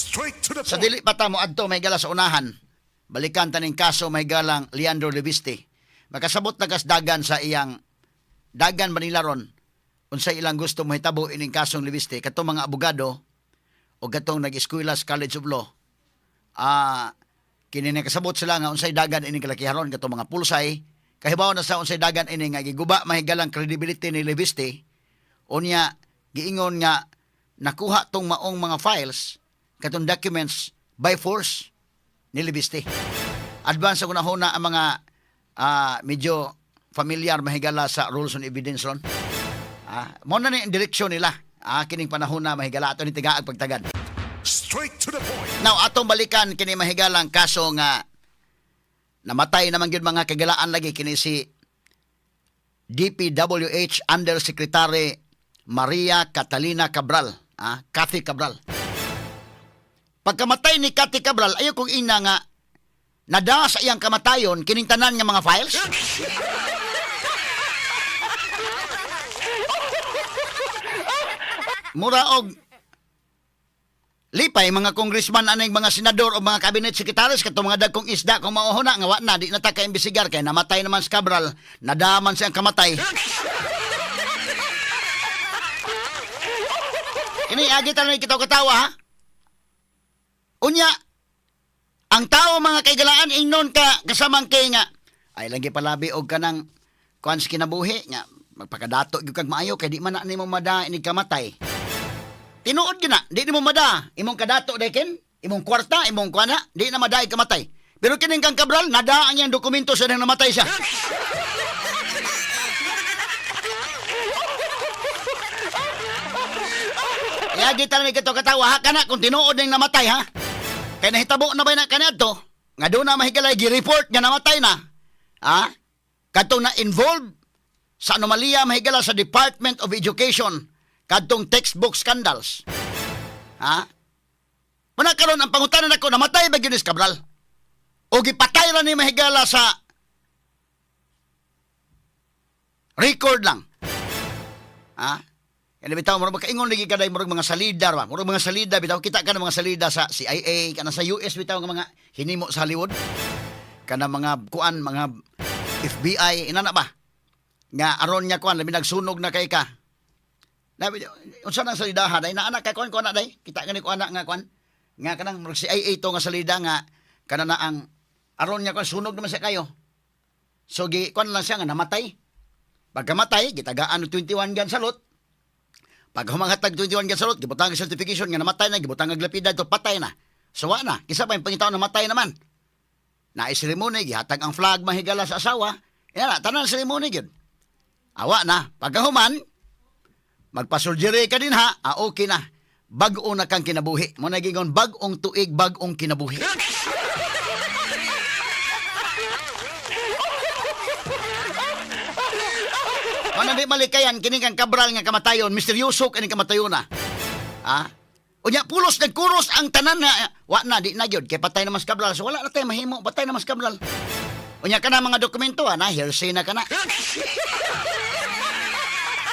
Straight to the Sa point. dili pa ta mo adto, mahigala, sa unahan, balikan taning kaso, mahigalang Leandro Leviste. Makasabot na kas dagan sa iyang dagan Manila ron unsay ilang gusto mahitabo ining kasong Leviste, katong mga abogado o katong nag-eskwela sa College of Law. Ah, kini nakasabot sila nga unsay dagan ining kalakiharon, katong mga pulsay kahibaw na sa unsay dagan ini nga giguba mahigalang credibility ni Leviste. Unya giingon nga nakuha tong maong mga files, katong documents, by force ni Leviste. Advance ako na ang mga medyo familiar, mahigala, sa rules on evidence ron. Ah, mo na ni ang direksyon nila. Ah, kining panahon na, mahigala, ato ni tigaag pagtagad. Straight to the point. Now, atong balikan kini, mahigalang kaso nga namatay naman gyud, mga kagalaan, lagi kini si DPWH Undersecretary Maria Catalina Cabral, ah, Cathy Cabral. Pagkamatay ni Cathy Cabral, ayo kong ina nga nada sa iyang kamatayon kining tanan nga mga files. Mura og lipay mga congressman aning mga senador o mga cabinet secretaries, katong mga dagkong isda, kung mauhuna nga wa na, di na ta kaimbisigar kay namatay naman si Cabral, nadaman siyang kamatay. Ini agi tanan kita katawa, ha. Unya ang tao, mga kaigalaan, ingnon ka kasamang kay nga ay lagi palabi og kanang kuan sa kinabuhi nga magpakadato gyud kag maayo kay di man na nimo mada inig kamatay. Tinuod gyud na, di nimo mada. Imong kadato dayken, imong kwarta, imong kuana, di na mada kamatay. Pero kining kang Cabral, nada ang iyang dokumento sa nang namatay siya. Kaya kita na kito katawa ha, kana kung tinuod ning namatay, ha. Kay nahitabo na ba na kaniadto? Nga doon na mahigalay gi-report nga namatay na. Ha? Kadtong na involved sa anomalya, mahigala, sa Department of Education kadtong textbook scandals. Ha? Muna karon ang pangutana nako, namatay ba gyud ni Cabral? O gipatay ra ni, mahigala, sa record lang? Ha? Kaya bitaw murag makaingon lagi kaday murag mga salida ba? Murag mga salida bitaw, kita ka ng mga salida sa CIA kana sa US bitaw nga mga hinimo sa Hollywood. Kana mga kuan, mga FBI inana ba? Nga aron nga kuan labi nagsunog na kay ka. Labi unsa nang salidaha day na anak kay kuan kuan na day. Kita gani ko anak nga kuan nga kanang murag CIA to nga salida nga kana na ang aron nga kuan sunog naman siya kayo. So gi kuan lang siya nga namatay. Pagkamatay, gitagaan og 21 gun salute. Pag humanghatag 21 gun salute, gibutang ang certification nga namatay na, gibutang ang lapida to patay na. So wa na, kisa pa yung pangitaon namatay naman. Na ceremony, gihatag ang flag, mahigala, sa asawa. Yan na, tanan ceremony gyud. Awa na, pagkahuman, magpa-surgery ka din ha, ah, okay na. Bag-o na kang kinabuhi. Mo na gingon, bag-ong tuig, bag-ong kinabuhi. Mana di malikayan kini kang Cabral nga kamatayon, misteryoso kini kamatayon na. Ha? Unya pulos nagkuros ang tanan na wa na, di na gyud kay patay na mas Cabral. So wala na tayo mahimo, patay na mas Cabral. Unya kana mga dokumento ha, na hearsay na kana.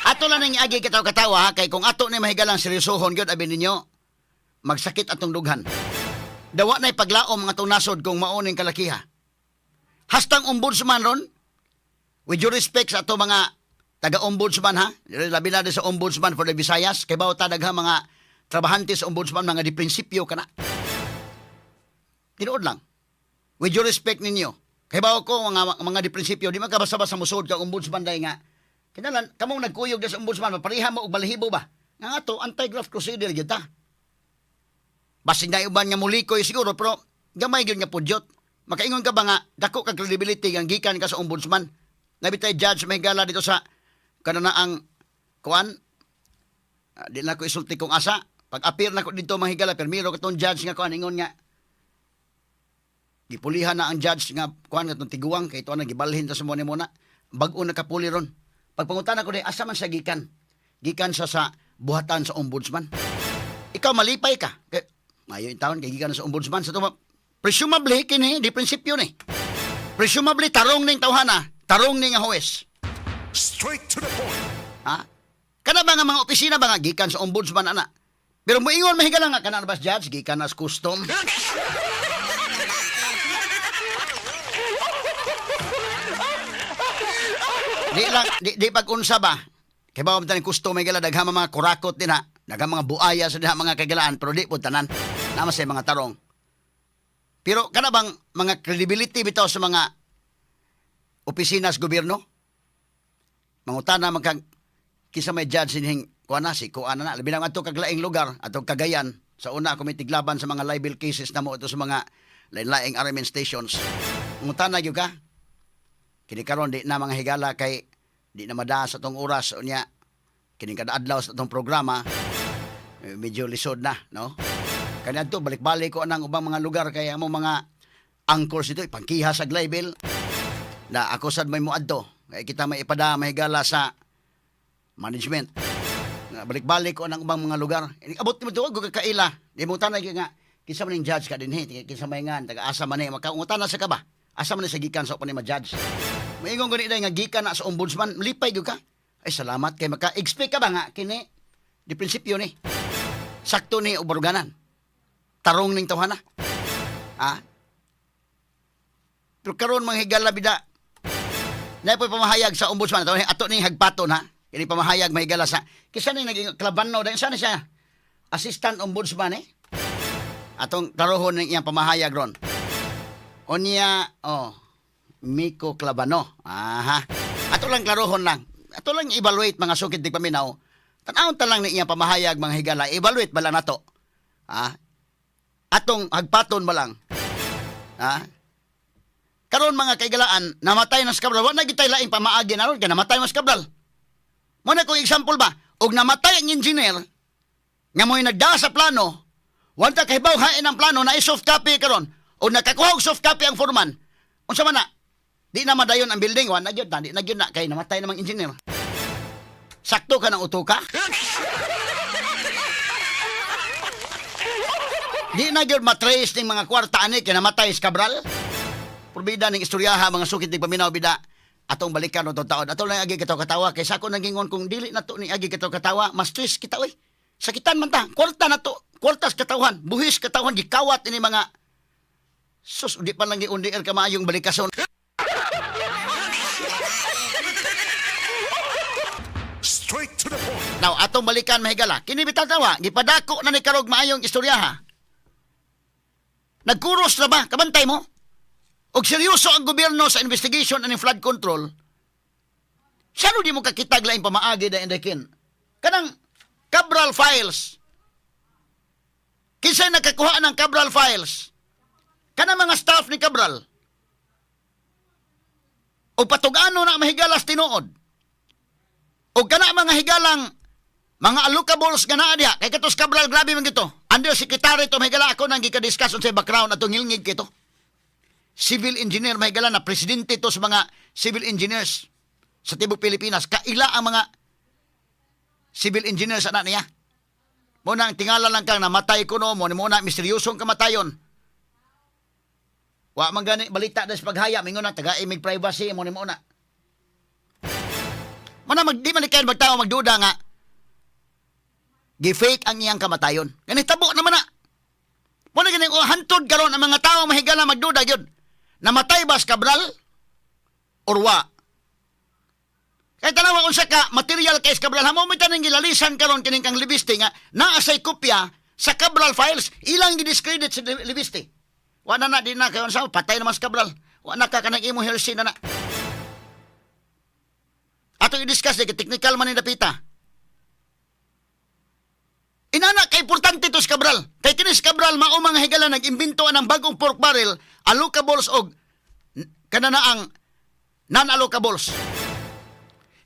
Ato lang ning agi kataw katawa ha, kay kung ato ni mahigalang seryosohon gyud abi ninyo, magsakit atong dughan. Dawa na'y paglaom mga atong nasod kung mao ning kalakiha. Hastang ombudsman ron, with due respect sa ato mga taga-ombudsman ha, labi na sa ombudsman for the Visayas, kay bawo ta daghang mga trabahante sa ombudsman, mga di prinsipyo kana. Tinuod lang. With due respect ninyo, kay bawo ko mga di prinsipyo, di man ka basta-basta musod ka ombudsman dahil nga, kinalan, kamong nagkuyog na sa ombudsman, mapariha mo og balahibo ba? Nga nga to, anti-graft crusader gyud ta. Basig na uban nga mulikoy siguro, pero gamay gyud nga pudyot. Makaingon ka ba nga, dako ka credibility nga gikan ka sa ombudsman? Nabi tayo judge may gala dito sa kanana ang kuan, di na ko isulti kung asa. Pag appear na ko dito, mahigala, permiro katong judge nga kuan, ingon nga gipulihan na ang judge nga kuan katong tiguang kay ito na gibalhin ta sa mo muna. Bag-o na kapuli ron. Pagpangutana ko di asa man siya gikan? Gikan siya sa buhatan sa ombudsman. Ikaw malipay ka. Kay, mayo yung taon kay gikan sa ombudsman sa tuma. Presumably kini di prinsipyo ni. Presumably tarong ning tawhana, tarong ning nga huwes. Straight to the point. Ha? Kana ba nga mga opisina ba nga gikan sa ombudsman ana? Pero moingon mahigala nga kanang bas judge gikan as custom. Di lang di pag-unsa ba. Kay ba man custom may gala daghan mga kurakot din ha. Daghan mga buaya sa diha mga kagalaan pero di pud tanan. Nama sa mga tarong. Pero kana bang mga credibility bitaw sa mga opisina sa gobyerno? Mangutana man kag kinsa may judge sinhing kuan na si kuan na labi na adto kaglaing lugar atong Cagayan sa una ako may tiglaban sa mga libel cases namo ito sa mga lain-laing RMN stations. Mangutana gyud ka. Kini karon di na mga higala kay di na madaa sa tong oras unya kini kada adlaw sa atong programa eh, medyo lisod na no. Kani adto balik-balik ko anang ubang mga lugar kay among mga anchors dito ipangkiha sa libel na ako sad may moadto kay kita may ipada mahigala sa management. Na balik-balik ko ang ubang mga lugar. Ini abot mo tuog ka kaila. Di mo tanay nga kinsa man ning judge ka dinhi, kinsa may ngan taga asa man ni makaungutan na sa ka ba? Asa man ni sa gikan sa upan ni ma-judge. Moingon gani day nga gikan na sa ombudsman, lipay gyud ka. Ay salamat kay maka-expect ka ba nga kini di prinsipyo ni. Sakto ni og baruganan. Tarong ning tawhana. Ah. Pero karon mga higala bida, na po'y pamahayag sa ombudsman. Ato ning hagpaton ha. Kini pamahayag mahigala sa kisa ni naging klabano dahil sana siya assistant ombudsman eh. Atong klarohon ng iyang pamahayag ron. Onya, oh, Miko Clavano. Aha. Ato lang klarohon lang. Ato lang evaluate mga sukit di paminaw. Tanawon ta lang ni iyang pamahayag mga higala. Evaluate bala nato. Ah. Atong hagpaton ba lang. Ah. Karon mga kaigalaan, namatay na si Cabral. Wa na gitay laing pamaagi na ron kay namatay mas Cabral. Mo na kung example ba, og namatay ang engineer nga mo'y nagdaa sa plano, wala ta kahibaw hain ang plano na soft copy karon. Og nakakuha og soft copy ang foreman. Unsa man na? Di na madayon ang building, wa na gyud na, di na gyud na kay namatay namang engineer. Sakto ka ng uto ka? Di na gyud matrace ning mga kwarta ani kay namatay si Cabral. Purbida ning istoryaha mga sukit ning paminaw bida atong balikan o taon. Ato lang agi katawa katawa kay sako nagingon kung dili na to ni agi katawa katawa mas stress kita oy. Sakitan man ta, kwarta na to, kwartas katawhan, buhis katawhan gikawat ini mga sus di pa lang giundi ka maayong balikason. Straight to the point. Now atong balikan mahigala. Kini bitaw tawa, gipadako na ni karog maayong istoryaha. Nagkuros na ba? Kabantay mo? Og seryoso ang gobyerno sa investigation aning flood control. Sano di mo kakitag laing pamaagi da indakin? Kanang Cabral Files. Kinsay nakakuha ng Cabral Files? Kanang mga staff ni Cabral. O patugano na mahigalas tinuod. O kana mga higalang mga allocables nga naa diha kay katos Cabral grabe man gito. Under secretary to mahigala ako nang gika-discuss unsay background atong ngilngig kito. Civil engineer mahigala na presidente to sa mga civil engineers sa tibok Pilipinas. Kaila ang mga civil engineers ana niya. Mo na ang tingala lang kang namatay kuno mo ni mo na misteryosong kamatayon. Wa man gani balita des paghaya mingon na taga imig privacy mo ni mo na. Mo na mag di man ni kayo magtao magduda nga gi-fake ang iyang kamatayon. Ganitabo naman na. Mo na gani oh, hantod karon ang mga tao mahigala magduda gyud. Namatay ba si Cabral or wa? Kay tanawa unsa ka material kay Cabral hamo mi taning gilalisan karon kining kang Libiste nga naa say kopya sa Cabral files ilang gidiscredit si Libiste. Wa na na di na kayon sa patay naman si Cabral. Wa na ka kanang imo hearsay na na. Atong i-discuss di kay technical man ni dapita. Inana kay importante to si Cabral. Kay kini si Cabral mao mga higala nag-imbento ang bagong pork barrel, allocables og kana na ang non-allocables.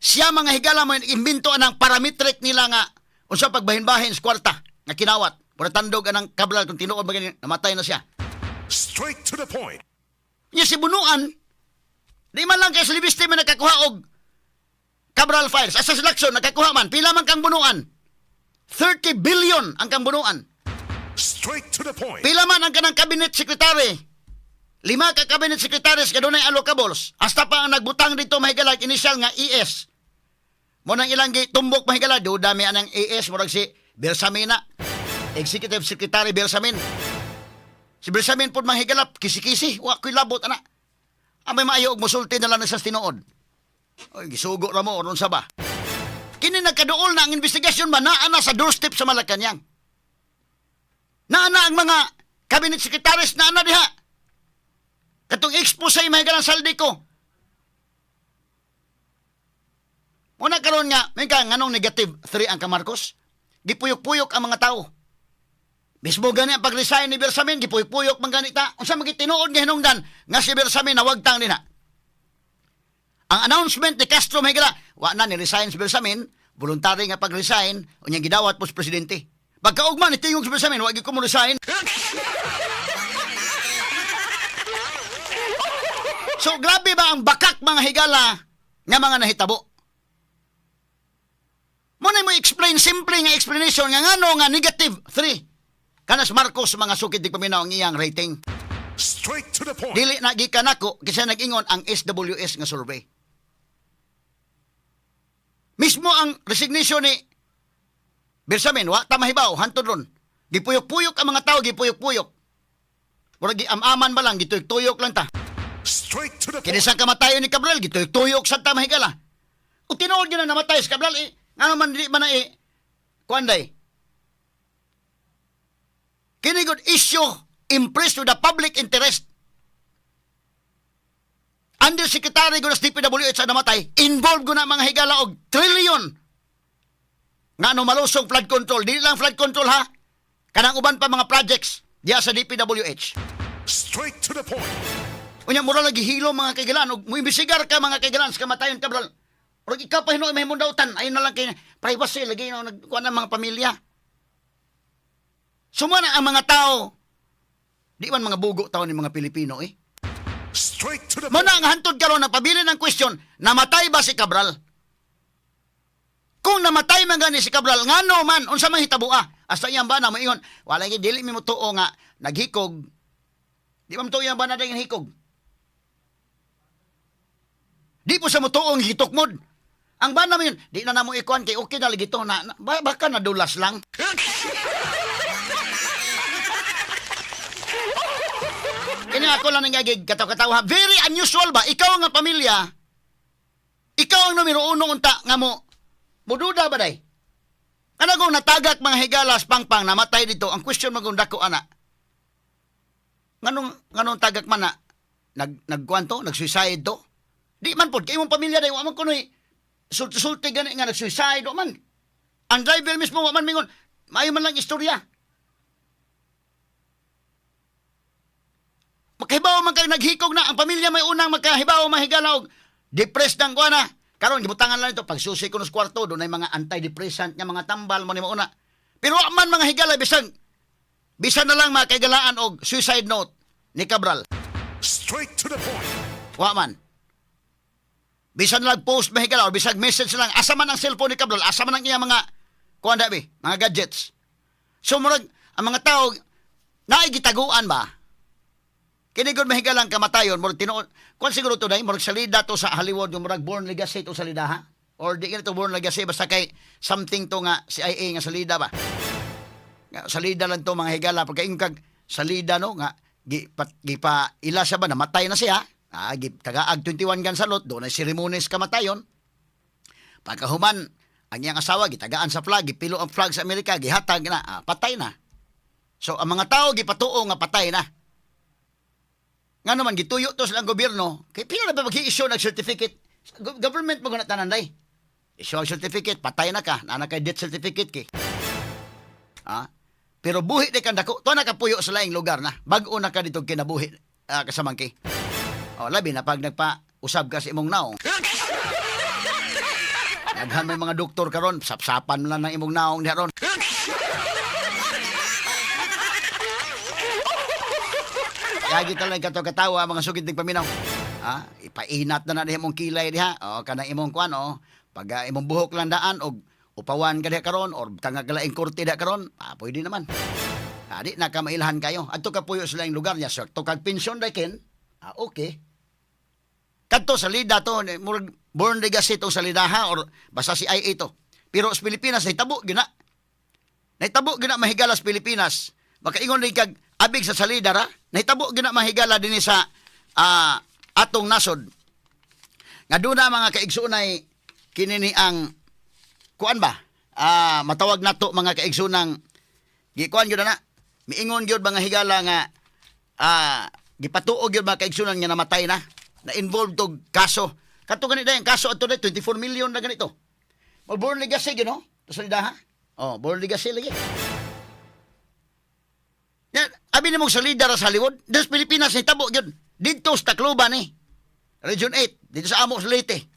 Siya mga higala mo imbento ang parametric nila nga unsa pagbahin-bahin sa kwarta nga kinawat. Pura tandog anang Cabral kung tinuod ba gani, namatay na siya. Straight to the point. Nya si Bunuan, di man lang kay sa Libiste man nakakuha og Cabral files. Asa sa Lacson, nakakuha man. Pila man kang Bunuan? 30 billion ang kang Bunuan. Straight to the point. Pila man ang kanang cabinet secretary. 5 ka cabinet secretaries kadunay allocables. Hasta pa ang nagbutang dito mahigala initial nga ES. Mo nang ilang gitumbok mahigala duda mi anang ES murag si Bersamina. Executive Secretary Bersamin. Si Bersamin pod, mga higala, kisi-kisi, wa ko'y labot ana. Amay maayo og musulti na lang na sa tinuod. Oy, gisugo ra mo aron sa ba. Kini nagkaduol na ang investigasyon ba, naa na sa doorstep sa Malacanang. Naa na ang mga cabinet secretaries, naa na diha. Katong expose, mga higala, Zaldy Co. Muna karon nga, may ka nganong negative 3 ang ka Marcos? Gipuyok-puyok ang mga tao. Mismo gani ang pag-resign ni Bersamin, gipuyok-puyok man gani ta. Unsa man tinuod nga hinungdan nga si Bersamin nawagtang nina? Ang announcement ni Castro, mga higala, wa na ni resign si Bersamin, voluntary nga pag-resign, unya gidawat po sa presidente. Pagkaugma ni tingog si Bersamin, wa gyud ko mo resign. So grabe ba ang bakak, mga higala, nga mga nahitabo. Muna mo explain, simple nga explanation nga ngano nga negative 3 kanas Marcos, mga sukid di paminaw, ang iyang rating. Straight to the point. Dili na gikan nako kaysa nag-ingon ang SWS nga survey. Mismo ang resignation ni Bersamin, wa ta mahibaw hantod ron. Gipuyok-puyok ang mga tao, gipuyok-puyok. Murag gi-amaman ba lang, gituyok-tuyok lang ta. Straight to the Kini point. sa kamatayon ni Cabral, gituyok-tuyok sa ta, mahigala. O tinuod yun na namatay si Cabral, eh, nga man di man na eh, kuan day. Kini good issue impressed with the public interest. Undersecretary gud sa DPWH ang namatay, involved gud na, mga higala, og trillion. Nga ano malusong flood control, dili lang flood control ha. Kanang uban pa mga projects diya sa DPWH. Straight to the point. Unya mura lagi hilo, mga kaigalan, ug moimbestigar ka, mga kaigalan, sa kamatayon Cabral. Murag ikaw pa hinuoy mahimong dautan, ayon na lang kay privacy lagi no nagkuan ang mga pamilya. Suma na ang mga tao. Di man mga bugo tao ni mga Pilipino eh. Straight to the Mo point. na ang hantod karon nagpabilin ang question, namatay ba si Cabral? Kung namatay man gani si Cabral, ngano man unsa man hitaboa? Hasta iyang bana moingon, wala gyud, dili mi motuo nga naghikog. Di ba motuo iyang bana dahil hikog? Di po sa motuo ang hitukmod. Ang bana mo yun, di na namo ikuan kay okay na lagi to na, baka nadulas lang. Kini ako lang ang gagig kataw-katawa. Very unusual ba? Ikaw nga pamilya, ikaw ang numero uno unta nga mo, mududa ba day? Ano kung natagak, mga higalas, pangpang, namatay dito, ang question magong dako ana. Nganong tagak man na, nagkuan to, nag-suicide to? Di man pod, kay imong pamilya day, wa man kunoy, sulti-sulti gani nga nag-suicide, wa man. Ang driver mismo, wa man mingon, maayo man lang istorya. Makahibaw man kayo naghikog na ang pamilya may unang makahibaw, mahigala, og depressed ng kuana. Karon gibutangan lang ito pagsusi ko sa kwarto, dunay mga antidepressant nga mga tambal mo ni mauna. Pero wa man, mga higala, bisan bisan na lang mga kaigalaan og suicide note ni Cabral. Straight to the point. Wa man. Bisan lang post, mahigala, or bisag message lang, asa man ang cellphone ni Cabral, asa man ang iya mga kuan dabi, mga gadgets? So murag ang mga tao naay gitaguan ba? Kini gud, mahigalang kamatayon, murag tinuod kuan siguro to day, murag salida to sa Hollywood, yung murag Bourne Legacy to salida ha. Or di to Bourne Legacy, basta kay something to nga CIA nga salida ba. Nga, salida lang to, mga higala, pagka kag salida no nga gipa ila siya ba, namatay na siya. Ah, tagaag 21 gun salute, doon ay seremonies kamatayon. Pagkahuman, ang iyang asawa gitagaan sa flag, gipilo ang flag sa Amerika, gihatag na, ah, patay na. So ang mga tao gipatuo nga patay na. Nga naman gituyo to sa gobyerno, kay pila na ba mag-issue ng certificate? Government mo guna tanan day. Issue ang certificate, patay na ka, naa na kay death certificate kay. Ah, pero buhi di kang dako, to nakapuyo sa laing lugar na. Bag-o na ka dito kinabuhi kasamangki. Oh, labi na pag nagpa-usab ka sa imong naong. Daghan may mga doktor karon, sapsapan lang ng imong naong diha ron. Lagi talaga kato katawa, mga sugid ng paminaw. Ah, ipainat na na diha imong kilay diha. O kanang imong kuan o pag imong buhok lang daan og upawan ka diha karon or tangag laing korte diha karon, ah, pwede naman. Ah, di na ka mailhan kayo. Adto ka puyo sa laing lugar niya, sakto kag pensyon dai ken. Ah, okay. Kadto salida to, murag Bourne Legacy to salida ha, or basta si IA to. Pero sa Pilipinas ay tabo gyud na. Nahitabo gyud na, mahigala, sa Pilipinas. Makaingon rin kag abig sa salida ra. Nahitabo gyud na, mahigala, dinhi sa atong nasod. Nga doon mga kaigsoonay kini ni ang kuan ba? Matawag nato, mga kaigsoonang, gikuan gyud na. Miingon gyud, mga higala, nga gipatuo gyud, mga kaigsunan, nga namatay na. Na involved og kaso. Kato gani dayon kaso adto day 24 million na ganito. Mo born legacy gyud, no? Sa ha? Oh, born legacy lagi. Ya, abi nimo sa leader sa Hollywood, des Pilipinas ni tabo gyud. Didto sa Tacloban ni. Region 8, dito sa amo sa Leyte.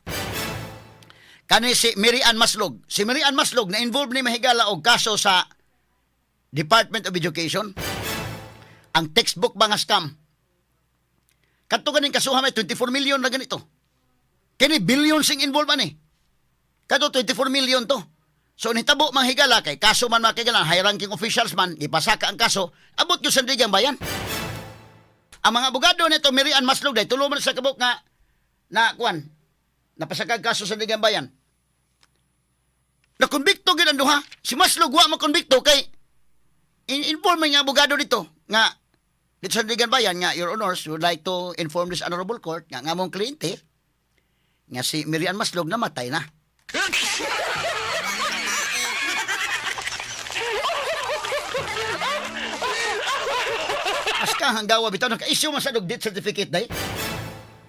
Kani si Mary Ann Maslog. Si Mary Ann Maslog na involved ni, mahigala, og kaso sa Department of Education. Ang textbook ba nga scam. Kadto ganing kasuha may 24 million na ganito. Kini billions sing involved ani. Kadto 24 million to. So nitabo, mga higala, kay kaso man, mga higala, high ranking officials man ipasaka ang kaso, abot gyud sa Sandigan Bayan. Ang mga abogado nito Mary Ann Maslog day tulo man sa kabuk nga na kuan napasakag kaso sa Sandigan Bayan. Nakonbikto gyud ang duha. Si Maslog wa makonbikto kay inform nga abogado dito nga dito sa Sandigan Bayan nga, "Your Honors, would like to inform this honorable court nga nga among kliyente nga si Mary Ann Maslog namatay na." Aska hanggawa bitaw naka-issue man sa og death certificate day.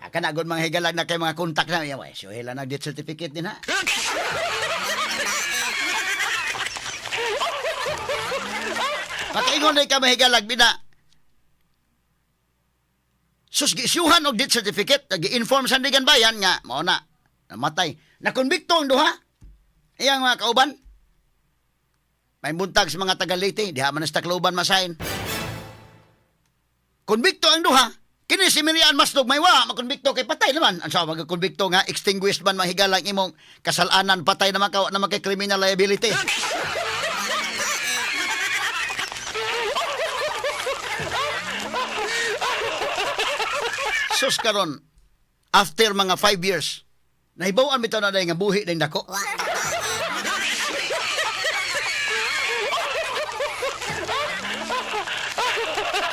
Aka na gud, mga higala, na kay mga kontak na yawa. Issue na death certificate din ha. Makaingon na ka, mahigalag, bina. Sus, giisyuhan og death certificate, gi-inform sa Sandigan Bayan nga mao na namatay. Nakonbikto ang duha. Iyang mga kauban. May buntag sa mga taga Leyte, diha man sa Tacloban masahin. Konbikto ang duha. Kini si Mary Ann Maslog may wa makonbikto kay patay naman. Ang sa magkonbikto nga extinguished man, mahigala, ang imong kasalanan, patay naman ka, wa naman kay criminal liability. Sus, karon after mga 5 years, nahibaw-an bitaw na nga buhi na dako.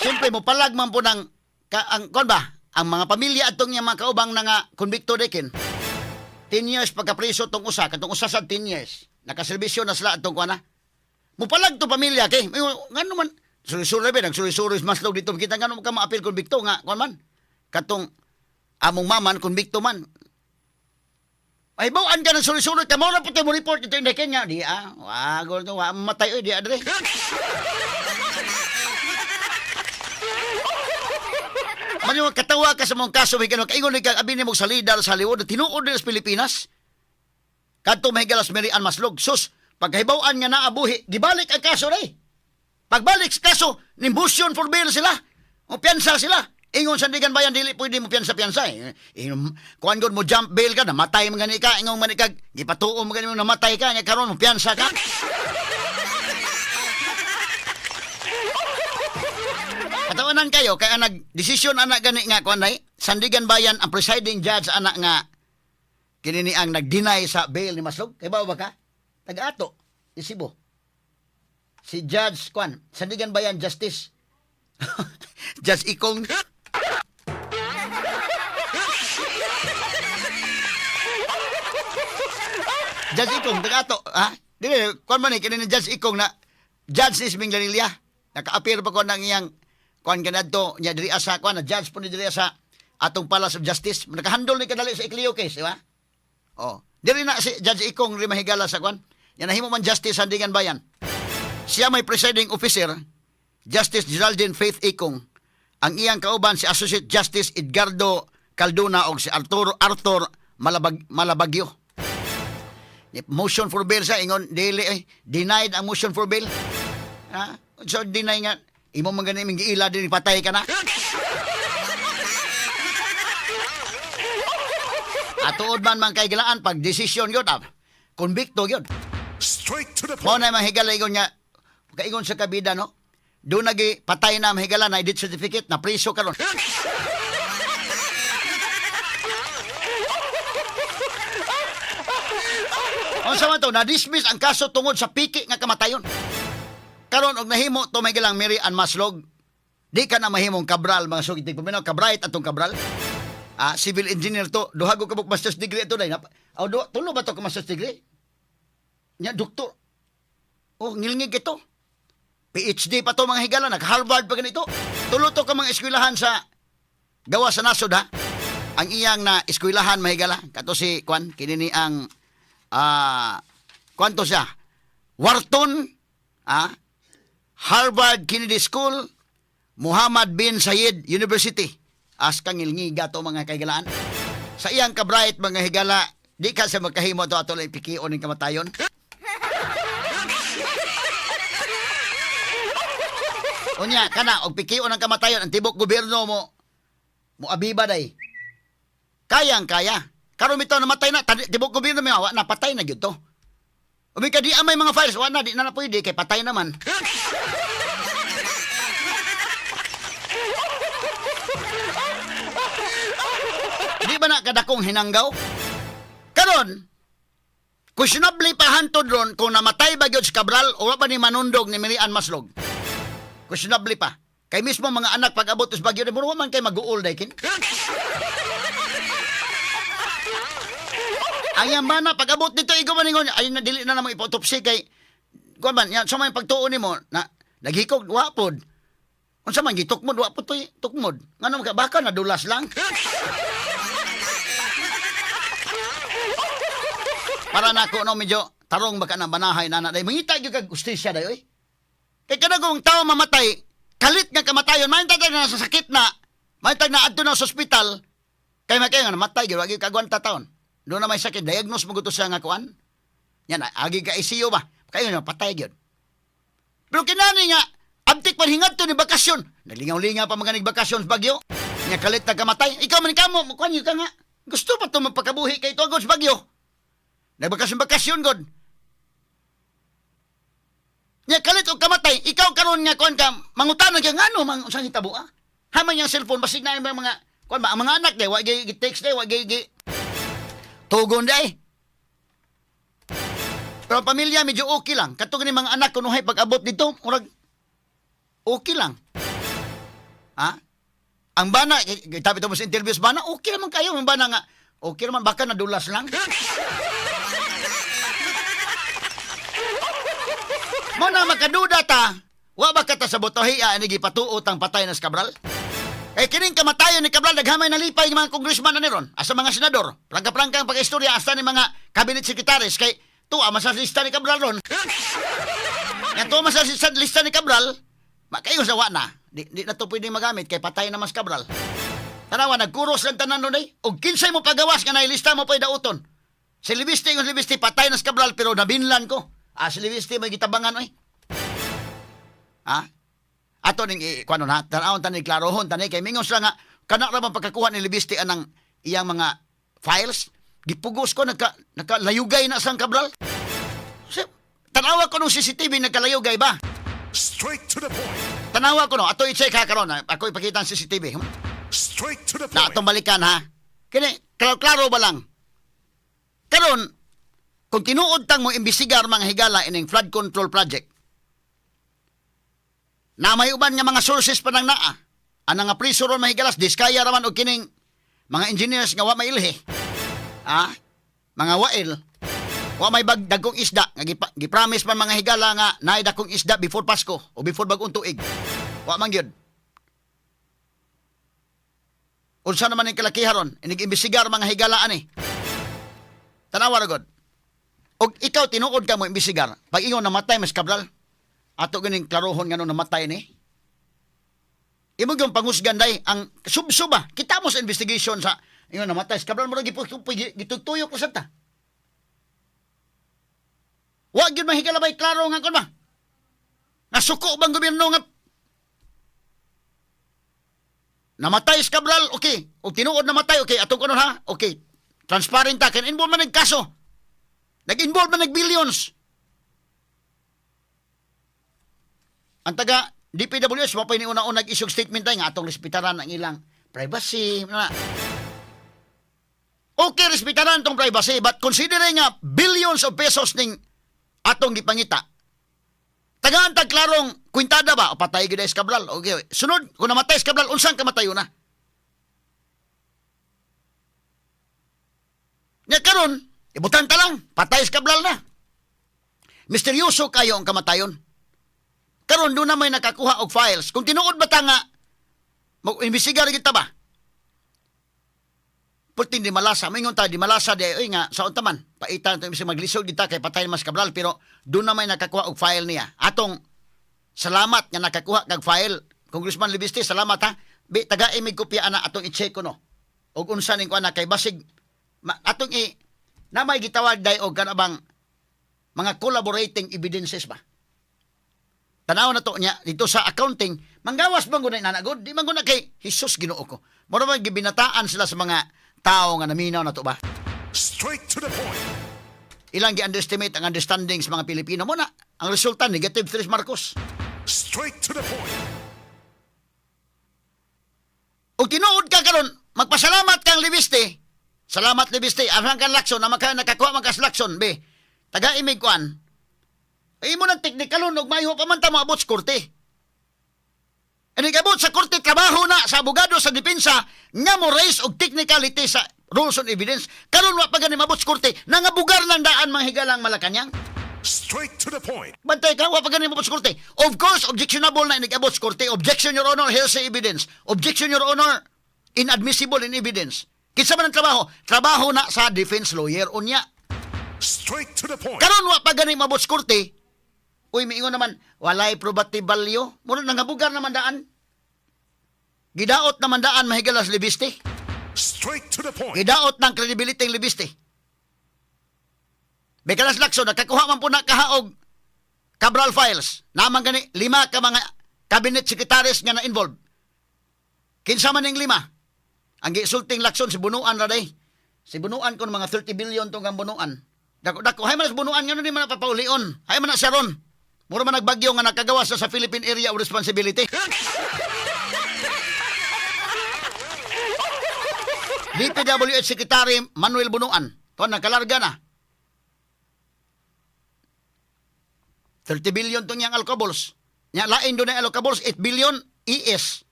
Siyempre mo palag man po ng ka, ang kon ba ang mga pamilya atong niyang mga kaubang na nga konbikto dekin. 10 years pagkapriso tong usa, katong usa sa 10 years. Nakaserbisyo na sila atong kuana. Mupalag to pamilya kay ngano man suri-suri ba nagsuri-suri Maslog dito kita, ngano ka maapil konbikto nga kuan man katong among maman konbikto man. Ay, bawaan ka ng suri-suri ka mo na puti mo report ito yung nga di ah wa to wa matay oy di adre. Man yung katawa ka sa mong kaso, may ganun. Kaingon ka, abi nimo sa leader sa Hollywood, tinuod din sa Pilipinas. Kadto mahigala sa Mary Ann Maslog. Sus, pagkahibaw-an nga naabuhi, gibalik ang kaso ray. Pagbalik sa kaso, ni motion for bail sila. O piyansa sila. Ingon sa Sandigan Bayan, dili pwede mo piyansa-piyansa eh. Ingon, kuan gud mo jump bail ka, namatay man gani ka, ingon man ka, gipatuo man gani mo namatay ka, nya karon mo piyansa ka. Katawanan kayo kay ang nagdesisyon ana gani nga kuan nay, Sandigan Bayan ang presiding judge ana nga kini ni ang nag-deny sa bail ni Maslog. Kay ba ka? Taga-ato, Cebu. Si Judge kuan, Sandigan Bayan Justice. Judge Ikong. Judge Ikong, taga-ato, ha? Dili, kuan man ni kini ni Judge Ikong na Judge is Minglanilla. Naka-appear pa ko ng iyang kuan kanadto nya diri asa kuan na judge po ni diri sa atong Palace of Justice. Nakahandle ni kadali sa Ecleo case, di ba? Oh. Diri na si Judge Ikong ri, mahigala, sa kuan. Nya nahimo man justice sa Sandigan Bayan. Siya may presiding officer, Justice Geraldine Faith Ikong. Ang iyang kauban si Associate Justice Edgardo Calduna og si Arturo Arthur Malabagyo. Motion for bail sa ingon dili eh, denied ang motion for bail. Ha? So deny nga imo man gani giila din patay ka na. Atuod man man kay gilaan pag desisyon gyud ah, konbikto gyud. Straight to the Mao point. na mahigala ingon nga kaingon sa kabida, no. Doon nagi patay na, mahigala, na death certificate na priso karon. Unsa man to, na-dismiss ang kaso tungod sa piki nga kamatayon. Karon og nahimo to may gilang Mary Ann Maslog, di ka na mahimong Cabral, mga sugit paminaw, Cabright atong Cabral. Ah, civil engineer to, duha ko kabuk master's degree ato day. Oh, duha, tulo ba to ka master's degree? Nya doktor. Oh, ngilngig ito. PhD pa to, mga higala, nag-Harvard pa ganito. Tulo to ka mga eskwelahan sa gawa sa nasod ha. Ang iyang na eskwelahan, mga higala, kato si Kwan, kini ni ang kwan to siya. Wharton, Harvard Kennedy School, Muhammad bin Zayed University. As kangilngiga to, mga kaigalaan. Sa iyang kabright, mga higala, di ka sa magkahimo to ato lang ipikion ng kamatayon. Unya, kana, og pikion ang kamatayon, ang tibok gobyerno mo, mo abiba day. Kayang kaya. Karon bitaw namatay na, tibok gobyerno mo, wa na, patay na gyud to. Umi ka di may mga files, wa na, di na na pwede, kay patay naman. Di ba na kadakong hinanggaw? Karon, questionably pa hantod ron kung namatay ba gyud si Cabral o wa ba ni manundog ni Mary Ann Maslog. Questionably pa. Kay mismo mga anak pag abot sa Baguio, mura man kay mag-uol day kin. Ang iyang bana pag abot dito igo man ingon ay na dili na namo ipa-autopsy kay kuan man yan sa may pagtuo nimo na naghikog wa pod. Unsa man gitukmod wa pod toy tukmod. Ngano ka baka nadulas lang. Para nako no medyo tarong baka na banahay nana day mangita gyud kag ustisya day oy. Kay kada kung tao mamatay, kalit nga kamatayon, may tag na sa sakit na, may tag na adto na sa ospital, kay makay nga namatay gyud, wa gyud kagwanta taon. Doon na may sakit, diagnose mo gusto siya nga kuan. Yan, agi ka ICU ba? Kayo na patay gyud. Pero kinani nga, abtik man hingad to ni bakasyon. Naglingaw-lingaw pa mga bakasyon sa Bagyo. Nga kalit na kamatay. Ikaw man kamo, kuan yun ka nga. Gusto pa to magpakabuhi kay tuagod sa Bagyo. Nagbakasyon-bakasyon god. Nya kalit og kamatay, ikaw karon nga kuan ka mangutana ka ngano mang unsang hitabo ah. Haman yang cellphone basig na yung mga kuan ba ang mga anak day wa gi text day wa gi tugon day. Pero ang pamilya medyo okay lang. Kato ni mga anak kunuhay pag abot dito, murag okay lang. Ha? Ang bana, tabi mo sa interviews, bana, okay naman kayo. Ang bana nga, okay naman, baka nadulas lang. Mo na makaduda ta, wa ba ka ta sa botohiya ani gipatuot ang patay na si Cabral? Eh kining kamatayon ni Cabral naghamay nalipay ng mga congressman na niron, asa mga senador. Prangka-prangka ang pag-istorya hasta ni mga cabinet secretaries kay tuwa man sa lista ni Cabral ron. Nga tuwa man sa lista ni Cabral, makayo sa wa na. Di na to pwedeng magamit kay patay na mas Cabral. Tanawa, nagkuros lang tanan nun eh. Og kinsay mo pagawas nga nailista mo pa'y dauton. Si Libiste, kung si Libiste, patay na si Cabral, pero nabinlan ko. Ah, si Libiste, may gitabangan oy. Ha? Ato ning kuano na, tanawon tani klarohon tani kay mingon sila nga kana ra man pagkakuha ni Libiste anang iyang mga files, gipugos ko nakalayugay na sang Cabral. Si, tanawa ko nung CCTV nagkalayugay ba? Straight to the point. Tanawa ko no, ato i-check ha karon, ha? Ako ipakita ang CCTV. Straight to the Na point. atong balikan ha. Kini klaro, klaro ba lang? Karon kung tinuod tang mo imbestigar mga higala ining flood control project, na may uban nga mga sources pa nang naa. Ana nga priso ron mahigalas, diskaya raman og kining mga engineers nga wa mailhi. Ah, mga wail. Wa may bag dagkong isda nga gipromise man mga higala nga naay dakong isda before Pasko o before bag-ong tuig. Wa man gyud. Unsa naman ang kalakiha ron? Inig-imbestigar mga higala ani. Tanawa ra god. Og ikaw tinuod ka mo imbestigar. Pag ingon namatay mas Cabral, ato ganing klarohon ngano namatay ni. Imo gyud pangusgan day ang subsuba. Kita mo sa investigation sa ingon namatay si Cabral mo gitugtuyok ko sa ta. Wa gyud mahigala bay klaro nga kon ba? Nasuko bang gobyerno nga namatay si Cabral, okay. Og tinuod namatay, okay. Atong kuno ha, okay. Transparent ta, kay involve man nagkaso. Nag-involve man nag billions. Ang taga DPWS, wa pa ni una-una nag-issue statement tayo nga atong respetaran ang ilang privacy. Na. Okay, respetaran tong privacy, but considering nga billions of pesos ning atong gipangita, Tagaan tag klarong kwintada ba? O patay gid si Cabral. Okay. Sunod, kung namatay si Cabral, unsang kamatayo na? Nya karon, ibutan ta lang, patay si Cabral na. Misteryoso kayo ang kamatayon. Karon doon na may nakakuha og files. Kung tinuod ba ta nga mag-imbestiga rin kita ba? Pulting di malasa, maingon ta di malasa di ay nga sa unta man. Paitan to imbis maglisod kita kay patay mas Cabral, pero doon na may nakakuha og file niya. Atong salamat nga nakakuha kag file. Congressman Leviste, salamat ha. Bi taga mig kopya ana, atong i-check ko no. Og unsa ning kuan kay basig ma, atong i na may gitawag day og kana bang mga collaborating evidences ba. Tanaw na to niya dito sa accounting, manggawas bang gud na gud, di man gud na kay Jesus Ginoo ko. Mura man gibinataan sila sa mga tao nga naminaw na to ba. Straight to the point. Ilang gi-underestimate ang understanding sa mga Pilipino mo na. Ang resulta, negative 3 Marcos. Straight to the point. O tinuod ka karon, magpasalamat kang Leviste. Salamat, Leviste. Ang kang Lacson, na maka, nakakuha man kas Lacson, be. Taga imig kuan. Ay mo ng teknikalon, ug mayo pa man ta moabot sa korte. Ani abot sa korte, trabaho na sa abogado sa depensa nga mo raise og technicality sa rules on evidence. Karon wa pa gani mabot sa korte, nangabugar lang daan mga higalang Malacañang. Straight to the point. Bantay ka, wa pa gani mabot sa korte. Of course, objectionable na inig abot sa korte. Objection, Your Honor, hearsay evidence. Objection, Your Honor, inadmissible in evidence. Kinsa man ang trabaho? Trabaho na sa defense lawyer unya. Straight to the point. Karon wa pa gani mabot sa korte. Uy, miingon naman, walay probative value. Mura nangabugar naman daan. Gidaot naman daan mahigalas Leviste. Straight to the point. Gidaot ng credibility ng Leviste. Bekalas Lacson, nakakuha man po na kahaog Cabral files. Naman gani, lima ka mga cabinet secretaries nga na-involved. Kinsa man ning lima? Ang gisulting Lacson, si Bunuan ra day. Si Bunuan kon mga 30 billion tong ang Bunuan. Dako dako hay man sa Bunuan ngano di man napapaulion. Hay man na siya ron. Mura man nagbagyo nga nakagawa sa Philippine Area of Responsibility. DPWH Secretary Manuel Bunuan. To nakalarga na. 30 billion tong iyang alcohols. Nya lain do na allocables, 8 billion ES.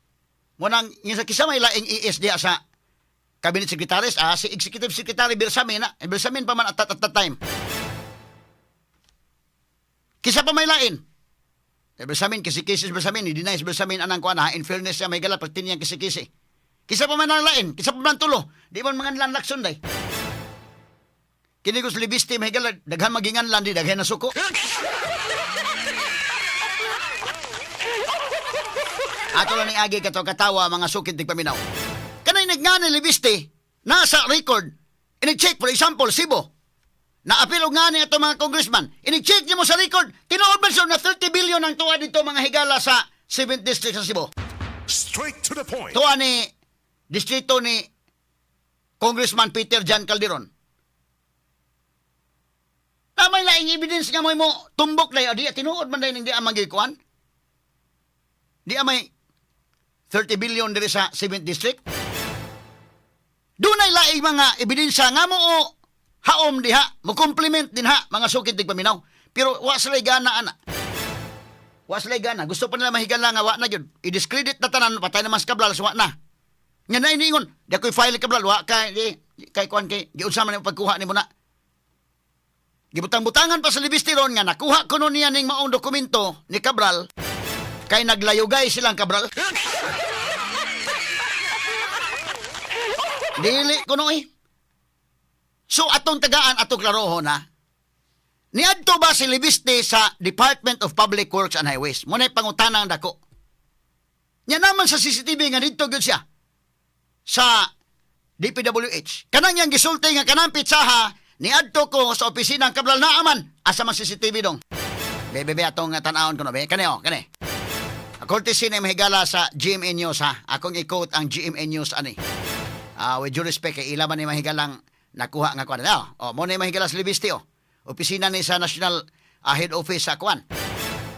Munang yung sa kisa may laing ES diya sa Cabinet Secretaries, si Executive Secretary Bersamin na, eh, Bersamin pa man at that time. Kisa pa may lain. Eh, Bersamin, kisi-kisi Bersamin, i-deny si Bersamin anang kuan ha, in fairness siya may gala, pagtin niyang kisi-kisi. Kisa pa man ang lain, kisa pa man tulo, di man mga lan Lacson day. Kini ko sa Leviste, may gala, daghan magingan lan di, daghan na suko. Ato lang ning agi kato katawa mga sukid tigpaminaw. Kanay nagngani Leviste, nasa record, ini-check for example, Cebu. Naapil og ngani ato mga congressman. Ini-check nimo sa record, tinuod man siya na 30 billion ang tuwa dito mga higala sa 7th District sa Cebu. Straight to the point. Tuwa ni distrito ni Congressman Peter John Calderon. Tamay laing evidence nga mo mo tumbok na di tinuod man dahil hindi ang magikuan. Di amay 30 billion diri sa 7th District. Dunay laing mga ebidensya nga mo o haom diha, mo complement din ha mga sukid tigpaminaw. Pero wa sila gana ana. Wa sila gana. Gusto pa nila mahigala nga wa na gyud. I-discredit na tanan, patay na mas Cabral, so wa na. Nga na iniingon, di ako'y file Cabral, wa ka, di, kay kuan kay, giunsa man ang pagkuha nimo na. Gibutang-butangan pa sa Leviste ron nga nakuha kuno niya ning maong dokumento ni Cabral kay naglayugay silang Cabral. Dili kuno eh. So atong tagaan atong klarohon ha. Niadto ba si Leviste sa Department of Public Works and Highways? Muna'y pangutana ang dako. Nya naman sa CCTV nga didto gyud siya sa DPWH. Kanang yang gisulti nga kanang pitsaha niadto ko sa opisina ang Cabral naaman asa man CCTV dong. Be be be atong tan-awon ko no be. Kani oh, kani. Courtesy na mahigala sa GMA News ha. Akong i-quote ang GMA News ani. With due respect kay ila man ni mahigalang nakuha nga kuan. Oh, oh mo na mahigala sa Leviste oh. Opisina ni sa National Head Office sa kuan.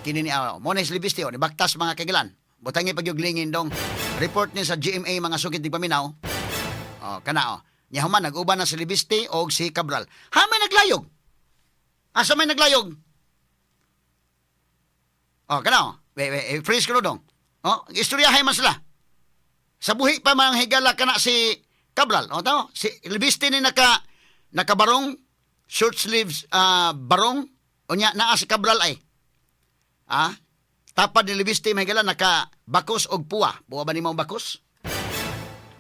Kini ni mo na sa Leviste oh, ni baktas mga kagilan. Butangi pagyuglingin dong. Report ni sa GMA mga sukid di paminaw. Oh, kana oh. Nya human nag-uban na si Leviste og si Cabral. Ha may naglayog. Asa may naglayog? Oh, kana. We, we, eh, freeze ko dong. Oh, istoryahay man sila. Sa buhi pa mga higala kana si Cabral. O tao, si Leviste ni nakabarong, short sleeves, barong unya naa si Cabral ay. Ah? Tapad ni Leviste, mga higala, naka bakos og puwa. Puwa ba nimo ang bakos?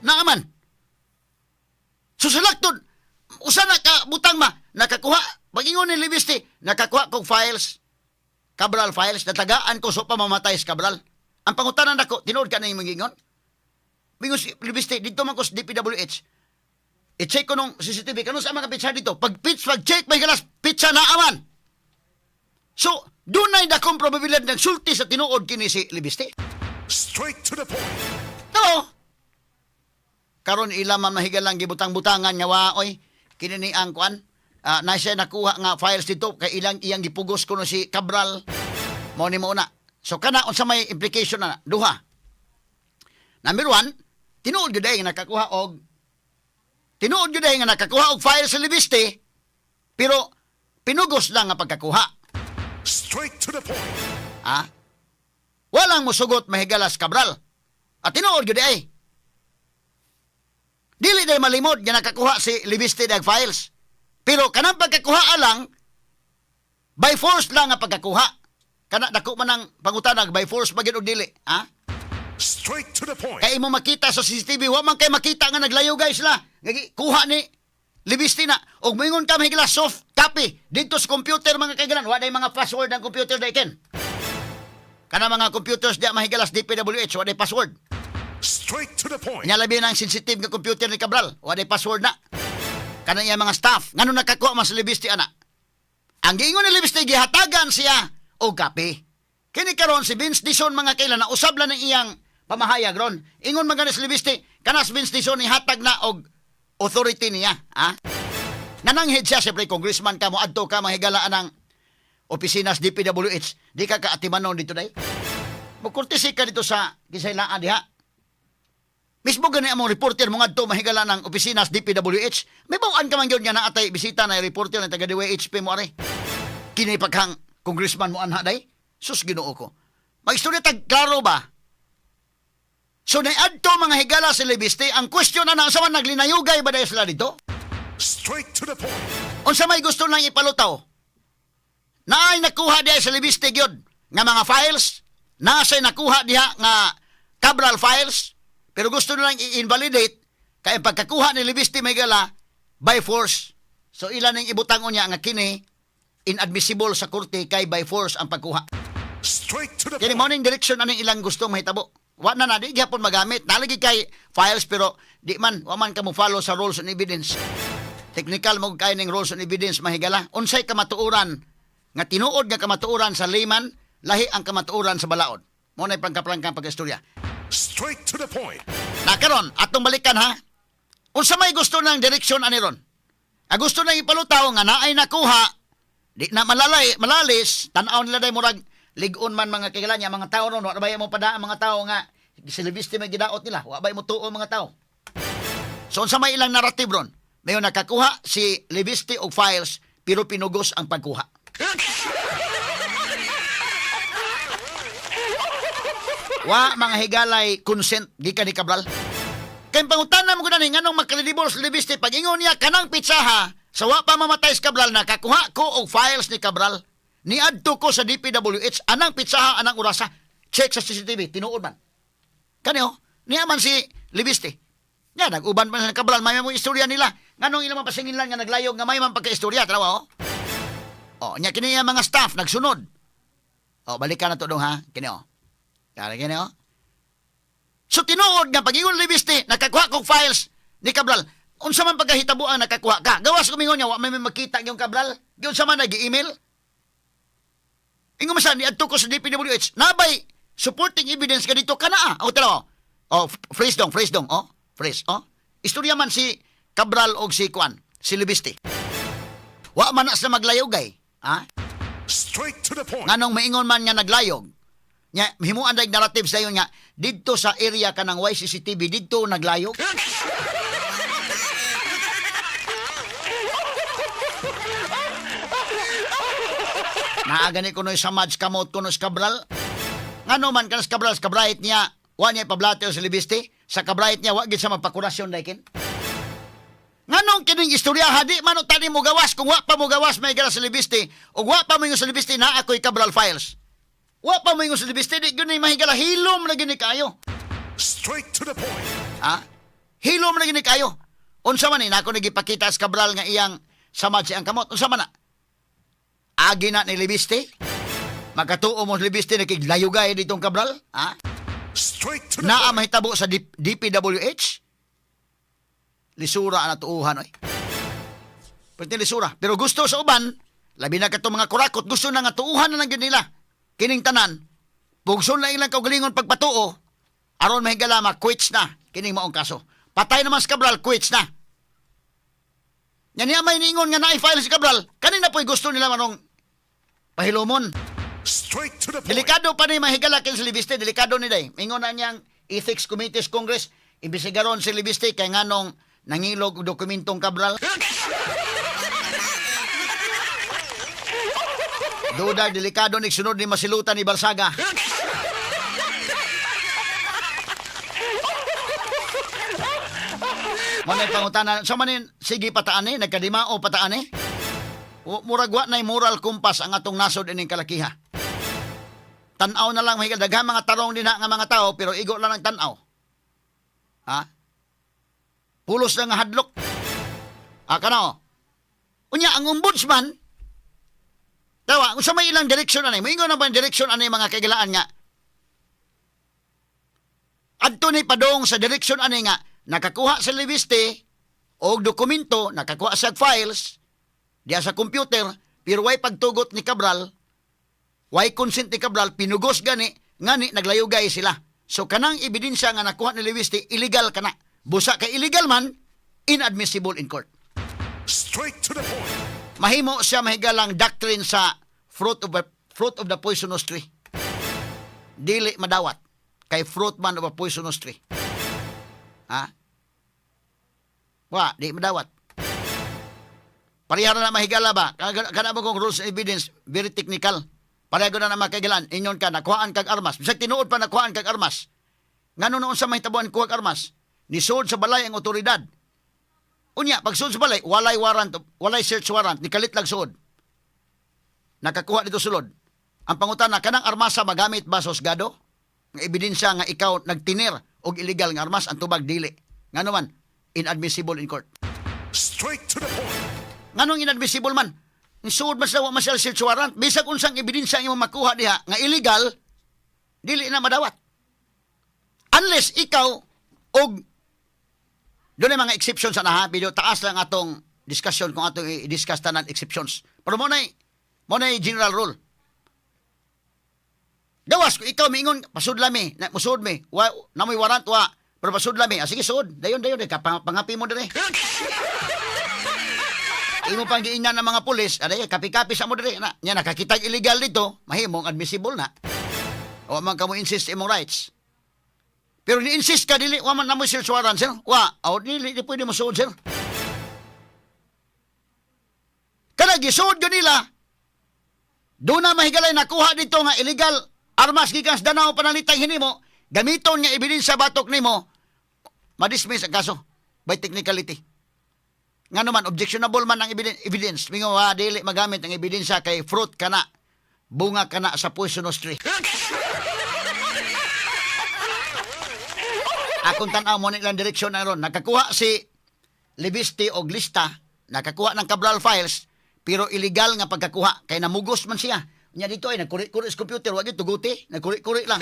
Naaman. Susulak, usa na ka butang ma nakakuha. Pag-ingon ni Leviste, nakakuha kog files. Cabral files, natagaan ko so pa mamatay si Cabral. Ang pangutanan nako, tinuod ka na yung ingon? Mingon si Leviste, dito man ko sa DPWH. I-check ko nung CCTV, kanus sa mga pitsa dito. Pag pitch, pag check, may galas, pitsa na aman. So, dunay dakong probabilidad nagsulti sa tinuod kini si Leviste. Straight to the point. No. Karon ila man mahigalang gibutang-butangan nga wa oy kini ni ang kuan. Na siya nakuha nga files dito kay ilang iyang gipugos kuno si Cabral. Mao ni mo na. So kana unsa may implication na duha. Number one, tinuod gyud ay nga nakakuha og files sa Leviste, pero pinugos lang nga pagkakuha. Straight to the point. Ah? Walang musugot, mahigalas, Cabral. At tinuod gyud ay. Dili day malimod nga nakakuha si Leviste og files. Pero kanang pagkakuha lang, by force lang ang pagkakuha. Kana dako man ang pangutanag, by force ba gyud og dili, ha? Straight to the point. Kay imo makita sa CCTV, wa man kay makita nga naglayo guys la. Nga kuha ni Leviste na. Og moingon ka, mahigala, soft copy dito sa computer, mga kaigalan. Wa day mga password ang computer day ken. Kana mga computers diya, mahigalas, DPWH, wa day password. Straight to the point. Nya labi na ang sensitive nga computer ni Cabral, wa day password na. Kana iya mga staff, ngano nakakuha man sa Leviste ana? Ang giingon ni Leviste, gihatagan siya og kape. Kini karon si Vince Dizon, mga kailan, na usab lang ng iyang pamahayag ron. Ingon man gani si Leviste, kanas Vince Dizon ihatag na og authority niya, ha? Nananghid siya, siyempre congressman ka mo, adto ka mahigala ang opisina sa DPWH, di ka kaatimanon dito day. Mukurtisi ka dito sa kisaylaan diha. Mismo gani among reporter mo ngadto mahigala ng opisina sa DPWH, may bawaan ka man gyud nga naatay bisita na reporter ng taga DWHP mo are. Kini paghang congressman mo anha day. Sus, Ginoo ko. Magistorya tag klaro ba? So naadto, mga higala, si Leviste, ang question na sa man naglinayugay ba dayo sila dito? Straight to the point. Unsa may gusto lang ipalutaw? Naay nakuha diha sa Leviste gyud nga mga files, nasa nakuha diha nga Cabral files, pero gusto na lang i-invalidate kay ang pagkakuha ni Leviste Megala by force. So ilan ning ibutang unya nga kini inadmissible sa korte kay by force ang pagkuha. Straight to the Kini point. mo ning direksyon aning ilang gusto mahitabo. Wa na na di gyapon magamit. Nalagi kay files pero di man wa man ka mo follow sa rules and evidence. Technical mo kay ning rules and evidence, mahigala. Unsay kamatuoran nga tinuod nga kamatuoran sa layman, lahi ang kamatuoran sa balaod. Mo nay pangkaplangkang pag-istorya. Straight to the point. Na karon atong balikan ha. Unsa may gusto ng direksyon ani ron? Ang gusto nang ipalutaw nga naay nakuha, di na malalay, malalis, tan-aw nila day murag lig-on man, mga kailan niya, mga tao ron, wa ba mo pada ang mga tao nga si Leviste may gidaot nila, wa ba mo tuo mga tao. So unsa may ilang narrative ron? Mayon nakakuha si Leviste og files pero pinugos ang pagkuha. Wa, mga higalay, consent gikan ni Cabral. Kay pangutana mo ko na ni nganong makredibol sa Leviste pag ingon niya kanang pitsaha sa wa pa mamatay si Cabral, nakakuha ko og files ni Cabral. Niadto ko sa DPWH anang pitsaha, anang orasa. Check sa CCTV, tinuod man. Kani oh, niya man si Leviste. Nya nag-uban man sa Cabral, may mo istorya nila. Nganong ilang mapasingilan nga naglayog nga may man pagka-istorya, tanawa oh. Oh, nya kini nga mga staff nagsunod. Oh, balikan na to dong ha. Kini oh. Kaya kini oh. So tinuod nga pag-ingon Leviste, nakakuha kog files ni Cabral. Unsa man pagkahitabo ang nakakuha ka? Gawas kumingon niya, wa may makita yung Cabral. Giunsa man nag-email? Ingon man sa niadto ko sa DPWH, nabay supporting evidence ka dito kana ah. O tanaw. Oh, freeze dong, freeze dong, oh. Freeze, oh. Istorya man si Cabral og si Kwan, si Leviste. Wa man na sila maglayogay, ha? Straight to the point. Nganong maingon man nga naglayog? Nya himuan dag narrative sa nga didto sa area kanang YCCTV didto naglayog. Naa gani kuno sa Mads kamot kuno sa Cabral. Ngano man kanas Cabral sa kabright niya, wa niya ipablate sa Leviste, sa kabright niya wa gid siya magpakurasyon daykin. Nganong kining istorya di man tani mo gawas kung wa pa mo gawas may sa Leviste ug wa pa mo sa Leviste na ako'y Cabral files. Wa pa mo sa Leviste, di gyud ni mahigala, hilom na gyud ni kaayo. Straight to the point. Ha? Hilom na gyud ni kaayo. Unsa man ni nako ni gipakita sa Cabral nga iyang samad siyang kamot? Unsa man na? Agi na ni Leviste? Makatuo mo si Leviste na kig layugay ditong Cabral? Ha? Straight to the Naa point. mahitabo sa DPWH? Lisura na tuuhan oy. Pwede lisura. Pero gusto sa uban, labi na katong mga kurakot, gusto na nga tuuhan na lang gyud nila. Kining tanan, pugson na ilang kaugalingon pagpatuo, aron mahigala ma-quits na kining maong kaso. Patay naman si Cabral, quits na. Nya niya may niingon nga na-file si Cabral, kanina po'y gusto nila manong pahilumon. Straight to the point. Delikado pa ni mahigala kin si Leviste, delikado ni day. Ingon na niyang Ethics Committees Congress, imbisigaron si Leviste kay nganong nangilog og dokumentong Cabral. Duda, delikado ni sunod ni masilutan ni Barsaga. Manay pangutana, sa manin, sige pataan eh, nagkadimao pataan eh. Murag wa na'y moral compass ang atong nasod ining kalakiha. Tan-aw na lang mahigala. Daghang mga tarong din na nga mga tao, pero igo lang ang tan-aw. Ha? Pulos na nga hadlok. Ah, kanao. Unya, ang ombudsman, tawa, kung sa may ilang direksyon anay, moingon na ba ang direksyon anay mga kaigalaan nga, adto ni padong sa direksyon anay nga, nakakuha sa Leviste og dokumento, nakakuha sa files, diya sa computer, pero way pagtugot ni Cabral, way consent ni Cabral, pinugos gani, ngani naglayugay sila. So kanang ebidensya nga nakuha ni Leviste, illegal kana. Busa kay illegal man, inadmissible in court. Straight to the point. Mahimo siya mahigalang doctrine sa fruit of the poisonous tree. Dili madawat kay fruit man of a poisonous tree. Ha? Wa, di madawat. Pareha na mahigala ba? Kana mo kong rules and evidence, very technical. Pareha na makagilan, inyon ka, nakuhaan kag armas. Bisag tinuod pa nakuhaan kag armas. Ngano noon sa mahitabuan kuha armas? Nisuod sa balay ang otoridad. Unya, pag suod sa balay, walay warrant, walay search warrant, nikalit lang suod. Nakakuha dito sulod. Ang pangutana, kanang armasa magamit ba sa husgado? Nga ebidensya nga ikaw nagtinir og illegal nga armas, ang tubag dili. Ngano man, inadmissible in court. Straight to the point. Nganong inadmissible man? Nisuod man sila, wa man sila search warrant. Bisag unsang ebidensya ang imong makuha diha nga illegal, dili na madawat. Unless ikaw og doon ay mga exceptions sa naha, pero taas lang atong discussion kung atong i-discuss tanan exceptions. Pero mo na general rule. Gawas kung ikaw miingon pasudla mi, na, musud mi, wa namoy warrant wa, pero pasudla mi. Ah, sige sud, dayon dayon ka pangapi mo dire. Imo pang giingnan ng mga pulis, aday kapi-kapi sa mo dire na. Nya nakakita illegal dito, mahimong admissible na. Wa man kamo insist imong rights. Pero ni-insist ka dili wa man namoy search warrant, sir. Wa, aw dili di pwede mo suod, sir. Kada gisuod nila, doon na mahigalay nakuha dito nga illegal armas gikan sa Danao panalitang hinimo, gamiton nga ebidensya batok nimo, ma-dismiss ang kaso by technicality. Nga naman, objectionable man ang evidence. Mingo, ah, dili magamit ang ebidensya kay fruit kana, bunga kana sa poisonous tree. Akong tan-aw mo nilang direksyon na ron. Nakakuha si Leviste og lista, nakakuha ng Cabral files, pero illegal nga pagkakuha kay namugos man siya. Nya dito ay nagkuri-kuri sa computer, wag tuguti, nagkuri-kuri lang.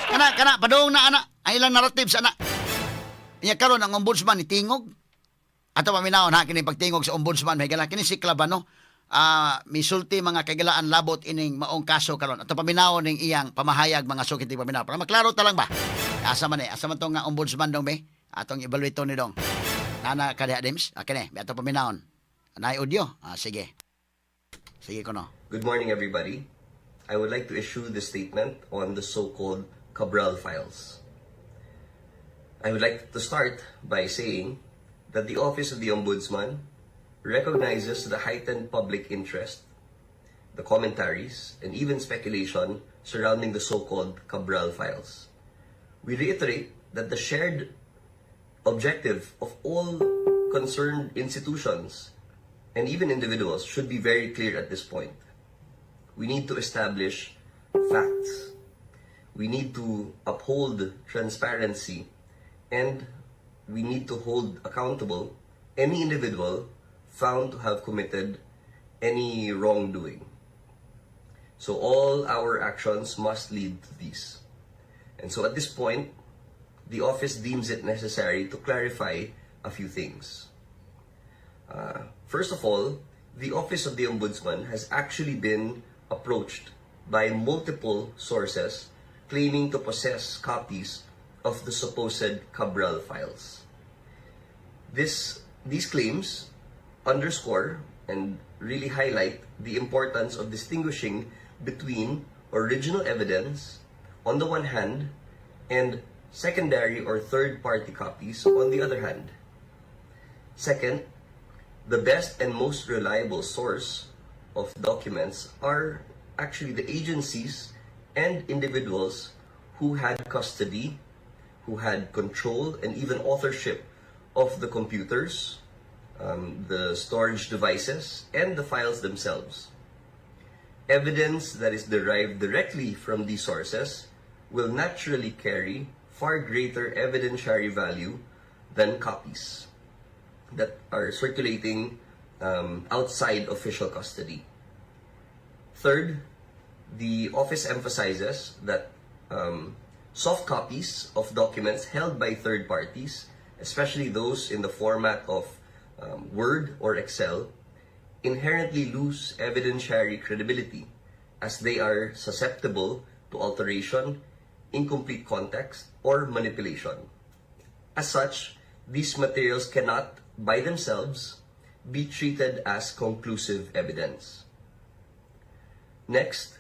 Kana kana padung na ana ang ilang narrative sa ana. Nya karon ang ombudsman ni tingog. Ato paminaw na kini pagtingog sa ombudsman may kini si Clavano. Ah, misulti mga kaigalaan labot ining maong kaso karon. Ato paminaw ning iyang pamahayag, mga sukit paminaw. Para maklaro ta lang ba? Asa man eh, asa man tong nga ombudsman dong be? Atong evaluate ni dong. Nana kadiha Dims? Ah, kini, ato paminawon. Naay audio? Ah, sige. Sige kono. Good morning, everybody. I would like to issue the statement on the so called Cabral files. I would like to start by saying that the Office of the Ombudsman recognizes the heightened public interest, the commentaries, and even speculation surrounding the so-called Cabral files. We reiterate that the shared objective of all concerned institutions and even individuals should be very clear at this point. We need to establish facts. We need to uphold transparency, and we need to hold accountable any individual found to have committed any wrongdoing. So all our actions must lead to these. And so at this point, the office deems it necessary to clarify a few things. First of all, the Office of the Ombudsman has actually been approached by multiple sources claiming to possess copies of the supposed Cabral files. These claims underscore and really highlight the importance of distinguishing between original evidence on the one hand and secondary or third party copies on the other hand. Second, the best and most reliable source of documents are actually the agencies and individuals who had custody, who had control, and even authorship of the computers, the storage devices, and the files themselves. Evidence that is derived directly from these sources will naturally carry far greater evidentiary value than copies that are circulating outside official custody. Third, the office emphasizes that soft copies of documents held by third parties, especially those in the format of Word or Excel, inherently lose evidentiary credibility as they are susceptible to alteration, incomplete context, or manipulation. As such, these materials cannot, by themselves, be treated as conclusive evidence. Next,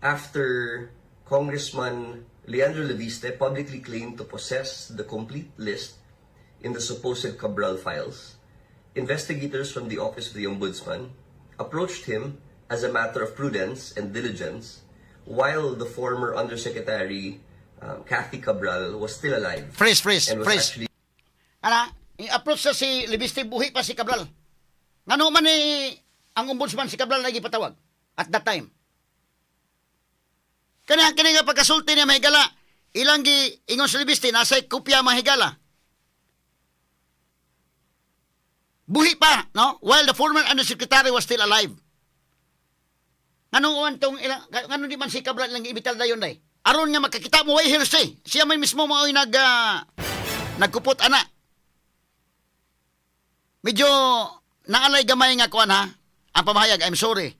after Congressman Leandro Leviste publicly claimed to possess the complete list in the supposed Cabral files, investigators from the Office of the Ombudsman approached him as a matter of prudence and diligence while the former Undersecretary Kathy Cabral was still alive Freeze, freeze, and was freeze. Actually Ana, i-approach sa si Leviste, buhi pa si Cabral. Ngano man ni ang ombudsman si Cabral lagi patawag at that time? Kani kani nga pagkasulti niya, mahigala, ilang gi ingon sa Leviste nasa kopya, mahigala. Buhi pa, no? While the former undersecretary was still alive. Ngano man tong ilang ngano di man si Cabral lang giimbitar dayon day? Aron nga makakita mo way hearsay. Siya man mismo mao nagkupot ana. Medyo naalay gamay nga kuan ha. Ang pamahayag, I'm sorry.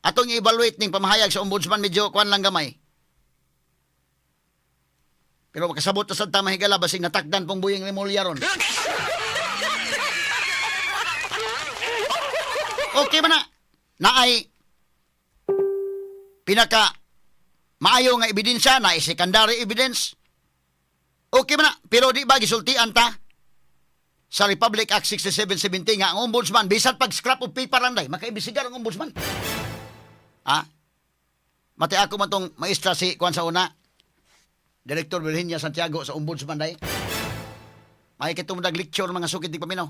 Atong i-evaluate ning pamahayag sa ombudsman, medyo kuan lang gamay. Pero makasabot ta sad ta, mahigala, basig natakdan pong buying Remulla ron. Okay ba na? Naay pinaka maayo nga ebidensya, na secondary evidence. Okay ba na? Pero di ba gisultian ta sa Republic Act 6770 nga ang ombudsman bisan pag scrap of paper lang day makaimbestigar ang ombudsman? Ha? Mati ako man tong maestra si kuan sa una. Director Virginia Santiago sa ombudsman day. May kito mo lecture, mga sukit di paminaw.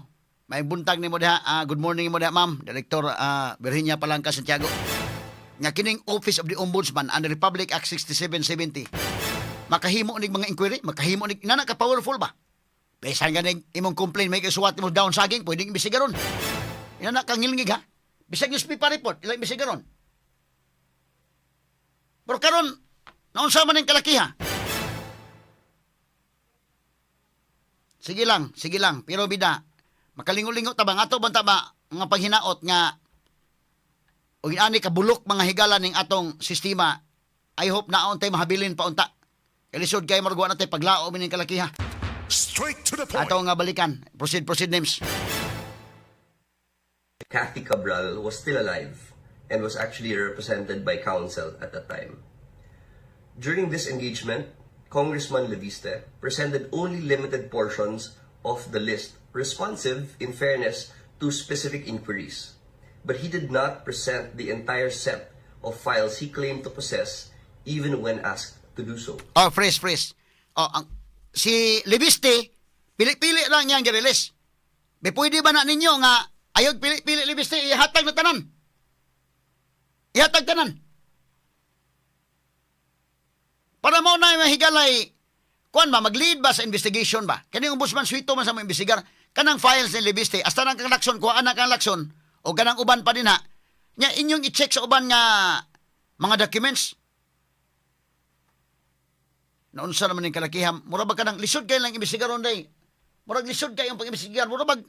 May buntag nimo diha, good morning mo diha, ma'am, Director Virginia Palangka Santiago. Nga kining Office of the Ombudsman under Republic Act 6770 makahimo nig mga inquiry, makahimo nig nana ka powerful ba? Bisan ganing imong complaint may kasuwat mo down saging, pwedeng imbestigaron. Inana kangilngig ha. Bisag newspaper report, ilang imbestigaron. Pero karon naunsa man ning kalakiha? Sige lang, sige lang, pero bida makalingo-lingo ta ba nga ato banta ba nga paghinaot nga ug ani kabulok, mga higala, ning atong sistema? I hope na untay mahabilin pa unta. Kalisod kay marguan natin paglao mining kalakiha. Straight to the point. Ato nga balikan. Proceed, proceed, names. Kathy Cabral was still alive and was actually represented by counsel at that time. During this engagement, Congressman Leviste presented only limited portions of the list, responsive, in fairness, to specific inquiries, but he did not present the entire set of files he claimed to possess even when asked to do so. Oh, fresh, fresh. Oh, ang, si Leviste, pili-pili lang niyang gi-release. Be pwede ba na ninyo nga ayog pili-pili Leviste, ihatag na tanan? Ihatag tanan. Para mo na mahigalay, kuan ba, mag-lead ba sa investigation ba? Kani Ombudsman Suito man sa mo imbestigar, kanang files ni Leviste, hasta nang kang Lacson, kuhaan na kang Lacson, o kanang uban pa din ha, nya inyong i-check sa uban nga mga documents. Naunsa naman yung kalakihan, mura ba kanang lisod kayo lang imbestigaron day? Murag lisod kayo ang pag-imbestigar, mura bag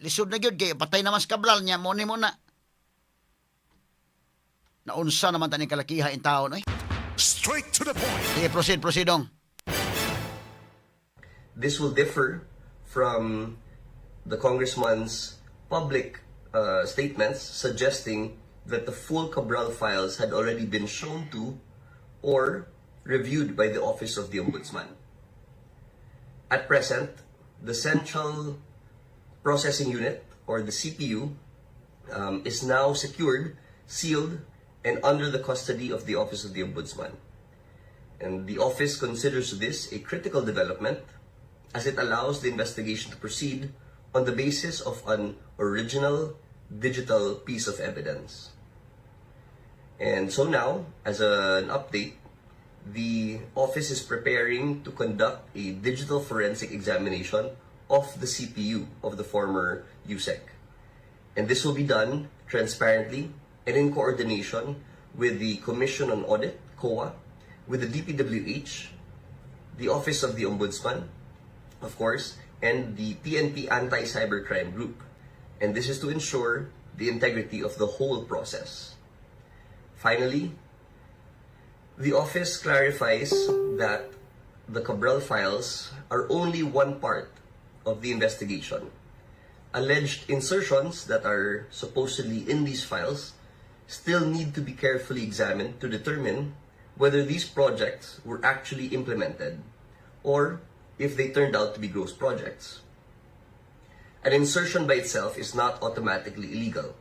lisod na gyud kay patay naman sa Cabral niya, mo ni mo na. Naunsa naman taning kalakiha in taon, oy. Straight to the point. Sige, proceed, proceed dong. This will differ from the congressman's public statements suggesting that the full Cabral files had already been shown to or reviewed by the Office of the Ombudsman. At present, the Central Processing Unit, or the CPU, is now secured, sealed, and under the custody of the Office of the Ombudsman. And the office considers this a critical development as it allows the investigation to proceed on the basis of an original digital piece of evidence. And so now, as an update, the office is preparing to conduct a digital forensic examination of the CPU of the former USEC. And this will be done transparently and in coordination with the Commission on Audit, COA, with the DPWH, the Office of the Ombudsman, of course, and the PNP Anti-Cybercrime Group. And this is to ensure the integrity of the whole process. Finally, the office clarifies that the Cabral files are only one part of the investigation. Alleged insertions that are supposedly in these files still need to be carefully examined to determine whether these projects were actually implemented or if they turned out to be ghost projects. An insertion by itself is not automatically illegal.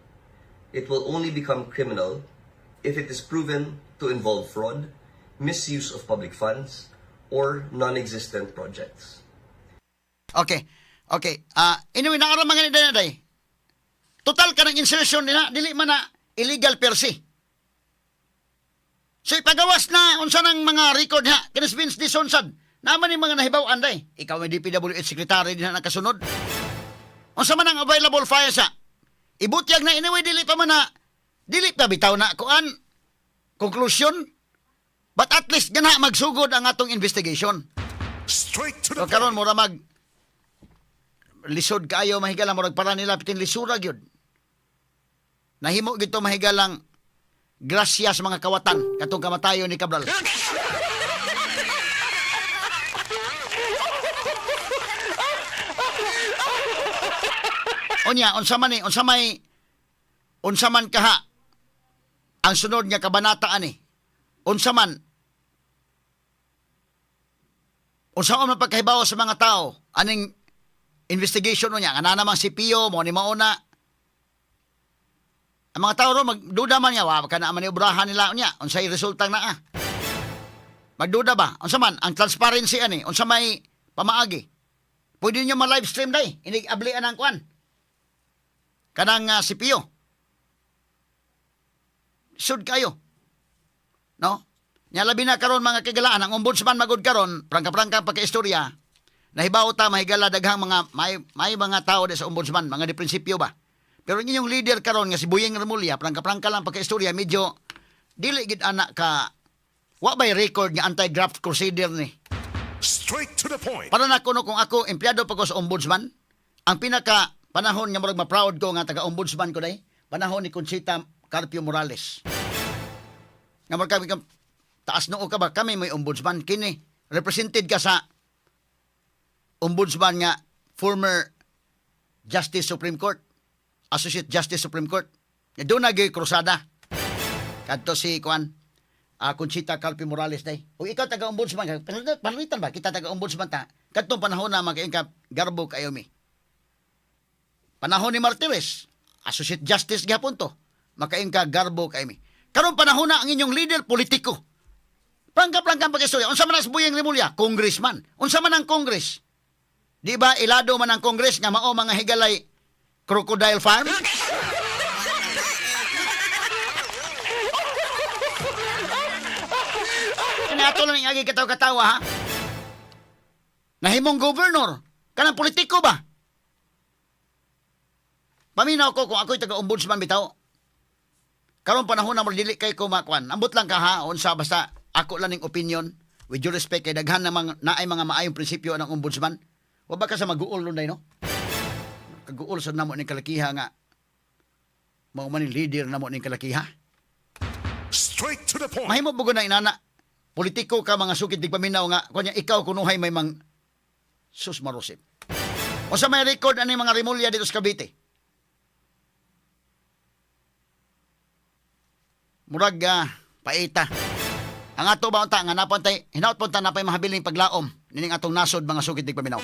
It will only become criminal if it is proven to involve fraud, misuse of public funds, or non-existent projects. Okay. Okay. Ah, anyway, naaram mga ni day. Total ka ng insertion nila, dili man na illegal per se. So ipagawas na unsa nang mga record ha, kinis Vince Dizon sad. Naman yung mga nahibaw-an day. Ikaw may DPWH secretary din na nakasunod. Unsa man ang available files ha? Ibutyag na anyway dili pa man na dili pa bitaw na kuan conclusion. But at least gana magsugod ang atong investigation. Straight to the So karon point. mura mag lisod kaayo, mahigala, murag para nila pitin lisura gyud. Nahimo gyud to, mahigalang, grasya sa mga kawatan katong kamatayon ni Cabral. Unya, unsa man ni, unsa may unsa man kaha ang sunod nga kabanata ani? Unsa man unsa man pagkahibaw sa mga tao aning investigation niya nga na namang si Pio mo ni mauna ang mga tao ro magduda man nga wa kana maniobrahan nila unya, unsay resultang naa, magduda ba? Unsa man ang transparency ani? Unsa may pamaagi? Pwede niyo ma-live stream day inig ablian ang kuan kanang si Pio. Sud kayo, no? Nya labi na karon, mga kagalaan, ang ombudsman magud karon, prangka-prangka pagka-istorya, nahibaw ta, mahigala, daghang mga may mga tao di sa ombudsman, mga di prinsipyo ba. Pero ang inyong leader karon nga si Buyeng Remulla, prangka-prangka lang pagka-istorya, medyo dili gid ana ka wa bay record nga anti-graft crusader ni. Straight to the point. Para na kuno kung ako empleyado pa ko sa ombudsman, ang pinaka panahon nga murag ma-proud ko nga taga-ombudsman ko day, panahon ni Conchita Carpio Morales. Nga murag kami taas noo ka ba kami may ombudsman kini represented ka sa ombudsman nga former Justice Supreme Court, Associate Justice Supreme Court. Nga doon na krusada. Kadto si kuan Conchita Carpio Morales day. O ikaw taga-ombudsman ka, panalitan ba kita taga-ombudsman ta? Kadtong panahon na makain ka garbo kayo mi. Panahon ni Martires, Associate Justice gihapon to. Makaing ka garbo kay mi. Karon panahon na ang inyong leader politiko. Prangka-prangka ang pag-istorya. Unsa man ang Buyeng Remulla? Congressman. Unsa man ang Congress? Di ba ilado man ang Congress nga mao mga higalay crocodile farm? Kani ato lang agi katawa-katawa, ha. Nahimong governor. Kanang politiko ba? Paminaw ko kung ako'y taga-ombudsman bitaw. Karon panahon na mo dili kay ko makuan. Ambot lang ka, ha, unsa, basta ako lang ning opinion, with due respect kay daghan namang naay mga maayong prinsipyo ng ombudsman. Wa ba ka sa maguol lunday, no? Kaguol sa namo ning kalakiha nga mao man ning leader namo ning kalakiha. Straight to the point. Mahimo bugo na inana. Politiko ka, mga sukit di paminaw nga kunya ikaw kunuhay may mang sus marusip. O sa may record ani mga Remulla dito sa Cavite? Murag paita. Ang ato ba unta nga napantay hinaut punta napay mahabiling paglaom nining atong nasod, mga sukit di paminaw.